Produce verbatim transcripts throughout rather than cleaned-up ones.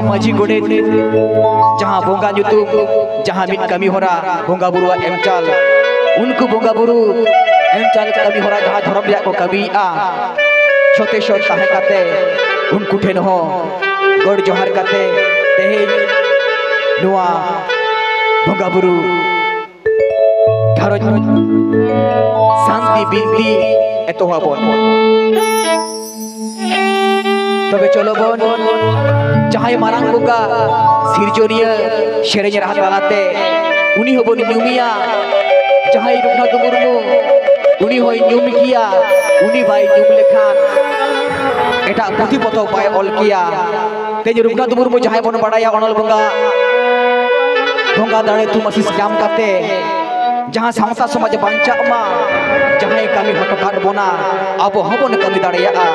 ᱢᱟᱹᱡᱷᱤ ᱜᱚᱰᱮᱛ ᱡᱟᱦᱟᱸ ᱵᱚᱸᱜᱟ ᱧᱩᱛᱩᱢ, ᱡᱟᱦᱟᱸ ᱢᱤᱫ ᱠᱟᱹᱢᱤ ᱦᱚᱨᱟ ᱵᱚᱸᱜᱟ ᱵᱩᱨᱩᱣᱟᱜ ᱮᱢ ᱪᱟᱞ, ᱩᱱᱠᱩ ᱵᱚᱸᱜᱟ ᱵᱩᱨᱩ ᱮᱢ ᱪᱟᱞ ᱠᱟᱹᱢᱤ ᱦᱚᱨᱟ ᱡᱟᱦᱟᱸ ᱫᱷᱚᱨᱚᱢ ᱨᱮᱭᱟᱜ ᱠᱚ ᱠᱟᱹᱢᱤᱭᱮᱫᱼᱟ, ᱥᱚᱛᱮ ᱥᱚᱛ ᱛᱟᱦᱮᱸ ᱠᱟᱛᱮ ᱩᱱᱠᱩ ᱴᱷᱮᱱ ᱦᱚᱸ ᱜᱚᱰ ᱡᱚᱦᱟᱨ ᱠᱟᱛᱮ ᱛᱮᱦᱮᱧ ᱱᱚᱣᱟ ᱵᱚᱸᱜᱟ ᱵᱩᱨᱩ ᱜᱷᱟᱨᱚᱸᱡᱽ ᱥᱟᱱᱛᱤ ᱵᱤᱱᱛᱤ ᱮᱛᱚᱦᱚᱵᱚᱱ᱾ ᱛᱚᱵᱮ ᱪᱚᱞᱚ ᱵᱚᱱ, ᱡᱟᱦᱟᱸᱭ ᱢᱟᱨᱟᱝ ᱵᱚᱸᱜᱟ ᱥᱤᱨᱡᱚᱱᱤᱭᱟᱹ ᱥᱮᱨᱮᱧ ᱨᱟᱦᱟ ᱛᱟᱞᱟᱛᱮ ᱩᱱᱤ ᱦᱚᱸᱵᱚᱱ ᱧᱩᱢᱮᱭᱟ᱾ ᱡᱟᱦᱟᱸᱭ ᱨᱚᱜᱷᱩᱱᱟᱛᱷ ᱢᱩᱨᱢᱩ, ᱩᱱᱤ ᱦᱚᱸᱭ ᱧᱩᱢ ᱠᱮᱭᱟ, ᱩᱱᱤ ᱵᱟᱭ ᱧᱩᱢ ᱞᱮᱠᱷᱟᱱ ᱮᱴᱟᱜ ᱯᱩᱛᱷᱤ ᱯᱚᱛᱚᱵ ᱵᱟᱭ ᱚᱞ ᱠᱮᱭᱟ᱾ ᱛᱮᱦᱮᱧ ᱨᱚᱜᱷᱩᱱᱟᱛᱷ ᱢᱩᱨᱢᱩ, ᱡᱟᱦᱟᱸᱭ ᱵᱚᱱ ᱵᱟᱲᱟᱭᱟ ᱚᱱᱚᱞ ᱵᱚᱸᱜᱟ, ᱵᱚᱸᱜᱟ ᱫᱟᱲᱮ ᱛᱷᱩᱢ ᱟᱥᱤᱥ ᱧᱟᱢ ᱠᱟᱛᱮ ᱡᱟᱦᱟᱸ ᱥᱟᱶᱛᱟ ᱥᱚᱢᱟᱡᱽ ᱵᱟᱧᱪᱟᱜ ᱢᱟ, ᱡᱟᱦᱟᱸᱭ ᱠᱟᱹᱢᱤ ᱦᱚᱴᱚ ᱠᱟᱫ ᱵᱚᱱᱟ, ᱟᱵᱚ ᱦᱚᱸᱵᱚᱱ ᱠᱟᱹᱢᱤ ᱫᱟᱲᱮᱭᱟᱜᱼᱟ᱾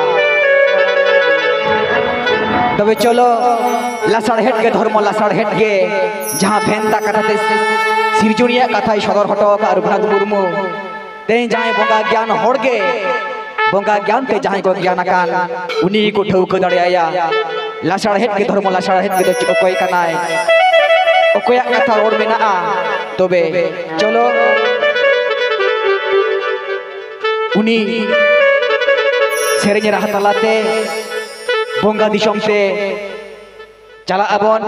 ᱛᱚᱵᱮ ᱪᱚᱞᱚ, ᱞᱟᱥᱟᱲᱦᱮᱫ ᱜᱮ ᱫᱷᱚᱨᱢᱚ, ᱞᱟᱥᱟᱲᱦᱮᱫ ᱜᱮ ᱡᱟᱦᱟᱸ ᱵᱷᱮᱱᱛᱟ ᱠᱟᱛᱷᱟ ᱛᱮ ᱥᱤᱨᱡᱚᱱᱤᱭᱟᱜ ᱠᱟᱛᱷᱟᱭ ᱥᱚᱫᱚᱨ ᱦᱚᱴᱚ ᱟᱠᱟᱫ ᱨᱚᱜᱷᱩᱱᱟᱛᱷ ᱢᱩᱨᱢᱩ, ᱛᱮᱦᱮᱧ ᱡᱟᱦᱟᱸᱭ ᱵᱚᱸᱜᱟ ᱜᱮᱭᱟᱱ ᱦᱚᱲ ᱜᱮ, ᱵᱚᱸᱜᱟ ᱜᱮᱭᱟᱱ ᱛᱮ ᱡᱟᱦᱟᱸᱭ ᱠᱚ ᱜᱮᱭᱟᱱ ᱟᱠᱟᱱ, ᱩᱱᱤ ᱜᱮᱠᱚ ᱴᱷᱟᱹᱣᱠᱟᱹ ᱫᱟᱲᱮᱭᱟᱭᱟ᱾ ᱞᱟᱥᱟᱲᱦᱮᱫ ᱜᱮ ᱫᱷᱚᱨᱢᱚ, ᱞᱟᱥᱟᱲᱦᱮᱫ ᱜᱮ ᱫᱚ ᱚᱠᱚᱭ ᱠᱟᱱᱟᱭ, ᱚᱠᱚᱭᱟᱜ ᱠᱟᱛᱷᱟ ᱨᱚᱲ ᱢᱮᱱᱟᱜᱼᱟ᱾ ᱛᱚᱵᱮ ᱪᱚᱞᱚ, ᱩᱱᱤ ᱥᱮᱨᱮᱧ ᱨᱟᱦᱟ ᱛᱟᱞᱟᱛᱮ ᱵᱚᱸᱜᱟ ᱫᱤᱥᱚᱢ ᱛᱮ ᱪᱟᱞᱟᱜ ᱟᱵᱚᱱ᱾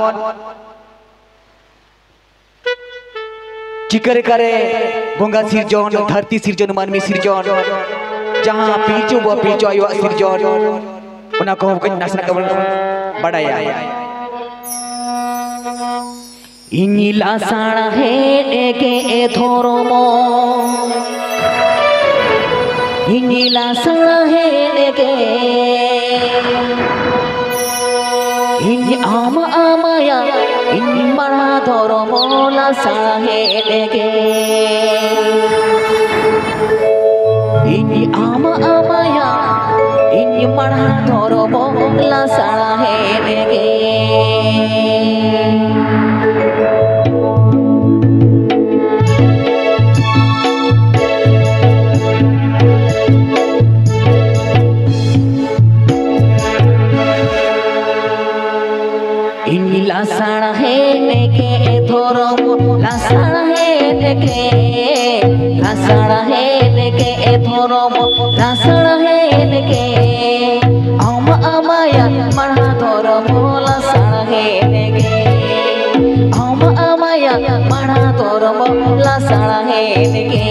ᱪᱤᱠᱟᱹ ᱞᱮᱠᱟᱨᱮ ᱵᱚᱸᱜᱟ ᱥᱤᱨᱡᱚᱱ, ᱫᱷᱟᱹᱨᱛᱤ ᱥᱤᱨᱡᱚᱱ, ᱢᱟᱹᱱᱢᱤ ᱥᱤᱨᱡᱚᱱ, ᱡᱟᱦᱟᱸ ᱯᱤᱞᱪᱩ ᱵᱟᱵᱟ ᱯᱤᱞᱪᱩ ᱟᱭᱳᱣᱟᱜ ᱥᱤᱨᱡᱚᱱ, ᱚᱱᱟ ᱠᱚᱦᱚᱸ ᱠᱟᱹᱡ ᱱᱟᱥᱮᱱᱟᱜ ᱜᱮᱵᱚᱱ ᱵᱟᱰᱟᱭᱟ᱾ ᱤᱧ ᱞᱟᱥᱟᱲᱦᱮᱫ ᱜᱮ ᱫᱷᱚᱨᱢᱚ, ᱤᱧ ᱞᱟᱥᱟᱲᱦᱮᱫ ᱜᱮ, ᱤᱧ ᱟᱢ ᱟᱢᱟᱭᱟ, ᱤᱧ ᱢᱟᱲᱟ ᱫᱷᱚᱨᱢᱚ ᱞᱟᱥᱟᱲᱦᱮᱫ ᱜᱮ, ᱤᱧ ᱟᱢ ᱟᱢᱟᱭᱟ, ᱤᱧ ᱢᱟᱲᱟ ᱫᱷᱚᱨᱢᱚ ᱞᱟᱥᱟᱲᱦᱮᱫ ᱜᱮ᱾ ᱜᱮ ᱫᱷᱚᱨᱚᱢ ᱞᱟᱥᱟᱲᱦᱮᱫ ᱜᱮ, ᱞᱟᱥᱟᱲᱦᱮᱫ ᱜᱮ ᱫᱷᱚᱨᱚᱢ ᱞᱟᱥᱟᱲᱦᱮᱫ ᱜᱮ, ᱟᱢᱟᱜ ᱢᱟᱭᱟ ᱢᱟᱲᱟ ᱫᱷᱚᱨᱚᱢ ᱞᱟᱥᱟᱲᱦᱮᱫ ᱜᱮ, ᱟᱢᱟᱜ ᱢᱟᱭᱟ ᱢᱟᱲᱟ ᱫᱷᱚᱨᱚᱢ ᱞᱟᱥᱟᱲᱦᱮᱫ ᱜᱮ᱾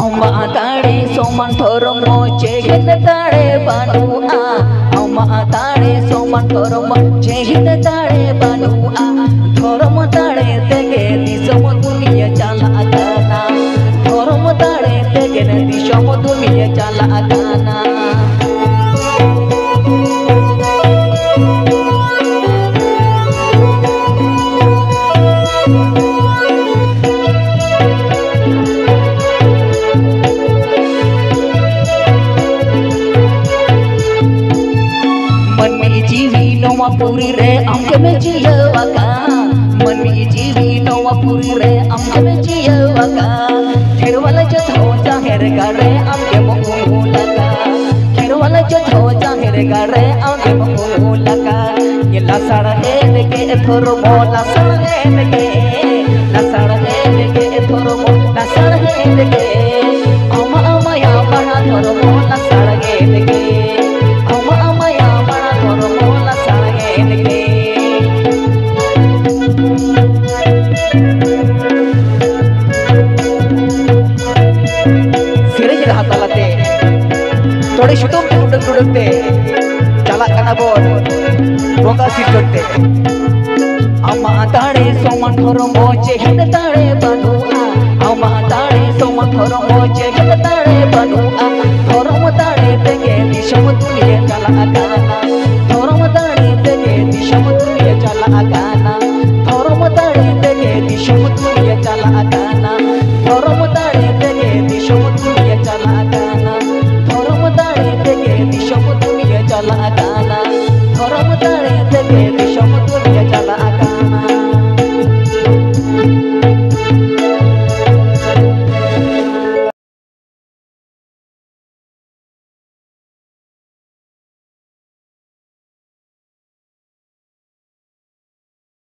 ᱟᱢᱟᱜ ᱫᱟᱲᱮ ᱥᱚᱢᱟᱱ ᱫᱷᱚᱨᱚᱢ ᱪᱮᱫ ᱫᱟᱲᱮ ᱵᱟᱹᱱᱩᱜᱼᱟ᱾ ᱟᱢᱟᱜ ᱫᱟᱲᱮ ᱥᱚᱢᱟᱱ ᱫᱷᱚᱨᱚᱢ ᱪᱮᱫ ᱫᱟᱲᱮ ᱵᱟᱹᱱᱩᱜᱼᱟ᱾ ᱫᱷᱚᱨᱚᱢ ᱫᱟᱲᱮ ᱛᱮᱜᱮ ᱫᱤᱥᱚᱢ ᱫᱩᱱᱤᱭᱟᱹ ᱪᱟᱞᱟᱜ ᱠᱟᱱᱟ᱾ ᱫᱷᱚᱨᱚᱢ ᱫᱟᱲᱮ ᱛᱮᱜᱮ ᱫᱤᱥᱚᱢ ᱫᱩᱱᱤᱭᱟᱹ ᱪᱟᱞᱟᱜ ᱠᱟᱱᱟ᱾ ᱢᱟᱹᱱᱢᱤ ᱡᱤᱣᱤ ᱱᱚᱣᱟ ᱯᱩᱨᱤ ᱨᱮ ᱟᱢ ᱜᱮᱢ ᱡᱤᱭᱟᱹᱣ ᱟᱠᱟᱫ᱾ ᱢᱟᱹᱱᱢᱤ ᱡᱤᱣᱤ ᱱᱚᱣᱟ ᱯᱩᱨᱤ ᱨᱮ ᱟᱢ ᱜᱮᱢ ᱡᱤᱭᱟᱹᱣ ᱟᱠᱟᱫ᱾ ᱠᱷᱮᱨᱣᱟᱞ ᱡᱚᱛᱚ ᱡᱟᱦᱮᱨ ᱜᱟᱲ ᱨᱮ ᱟᱢ ᱜᱮᱢ ᱩᱢᱩᱞ ᱟᱠᱟᱫ᱾ ᱠᱷᱮᱨᱣᱟᱞ ᱡᱚᱛᱚ ᱡᱟᱦᱮᱨ ᱜᱟᱲ ᱨᱮ ᱟᱢ ᱜᱮᱢ ᱩᱢᱩᱞ ᱟᱠᱟᱫ᱾ ᱞᱟᱥᱟᱲᱦᱮᱫ ᱜᱮ ᱫᱷᱚᱨᱚᱢ ᱞᱟᱥᱟᱲᱦᱮᱫ ᱜᱮ, ᱞᱟᱥᱟᱲᱦᱮᱫ ᱜᱮ ᱫᱷᱚᱨᱚᱢ ᱞᱟᱥᱟᱲᱦᱮᱫ ᱜᱮ, ᱟᱢᱟᱜ ᱢᱟᱭᱟ ᱢᱟᱲᱟ ᱫᱷᱚᱨᱚᱢ ᱞᱟᱥᱟᱲᱦᱮᱫ ᱜᱮ, ᱟᱢᱟᱜ ᱢᱟᱭᱟ ᱢᱟᱲᱟ ᱫᱷᱚᱨᱚᱢ ᱞᱟᱥᱟᱲᱦᱮᱫ ᱜᱮ᱾ ᱥᱮᱨᱮᱧ ᱨᱟᱦᱟ ᱛᱟᱞᱟᱛᱮ ᱛᱚᱲᱮ ᱥᱩᱛᱟᱹᱢ ᱛᱮ ᱩᱰᱟᱹᱝ ᱩᱰᱟᱹᱝ ᱛᱮ ᱪᱟᱞᱟᱜ ᱠᱟᱱᱟ ᱵᱚᱱ ᱵᱚᱸᱜᱟ ᱥᱤᱨᱡᱚᱱ ᱛᱮ᱾ ᱟᱢᱟᱜ ᱫᱟᱲᱮ ᱥᱚᱢᱟᱱ ᱫᱷᱚᱨᱚᱢ ᱪᱮᱫ ᱫᱟᱲᱮ ᱵᱟᱹᱱᱩᱜ᱾